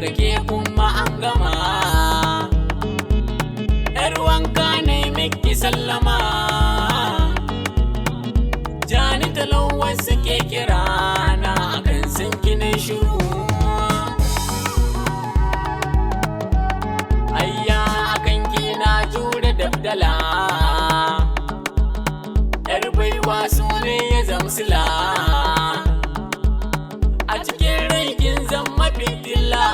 Daga ke kuma an gama. Yar wanka ne miki sallama. Jani talauwa suke kira na akan sun kine shiru. Ayya akan kina jure dabdala. Yar baiwa su ne ya zamsila. A cikin rai kin zama fitila.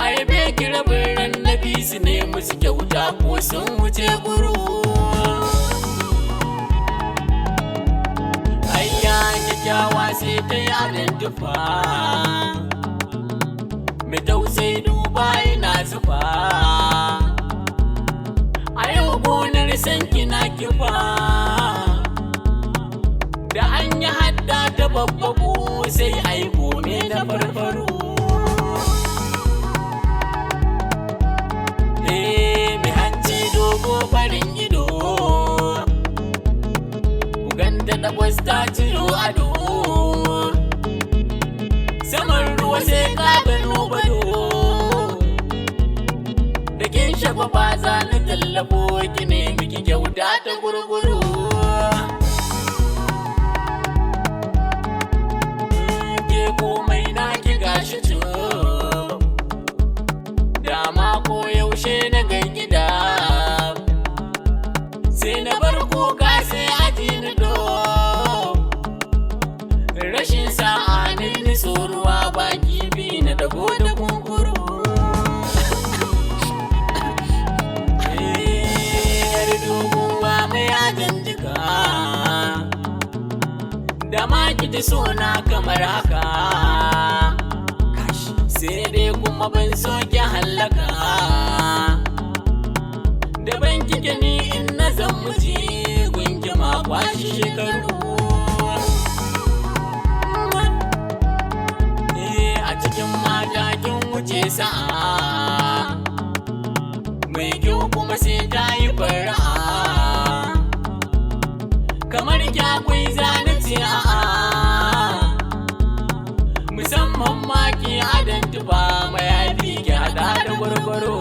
Aibe ki rabin ran na su ne musu kyauta ko sun wuce guru. Ayya kyakkyawa sai ta yi adon tufa. Mai tausayi duba ina zufa. A yau gonar sanki na kifa. Da an yi hadda ta babbaku sai ai kome na farfaru. Eh, mai hanci dogo farin ido. Ku ganta takwas ta ciro ado. Saman ruwa sai ka gano bado. Da kin shagwaba za na tallafo ki ne miki kyauta ta gurguru. Ke komai na ki gashi cu. Dama ko yaushe na gan gida. Sai na bar kuka sai aji na do. Rashin sa'a ne ni ruwa baki bi na dago da kunkuru. Yar doguwa mai ajin jika. Da ma ki ji suna kamar haka. Sai dai kuma ban so ki hallaka. Daban kike ni in na zan miji gunki ma kwashi shekaru. Eh, a cikin mata kin wuce sa'a. Mai kyau kuma sai ta yi fara'a. Kamar ki akwai zane ce a'a. Musamman ma ki adon tufa mayafi ki hada da gwargwaro.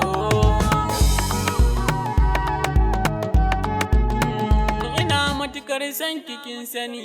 Ina matukar son kikin sani.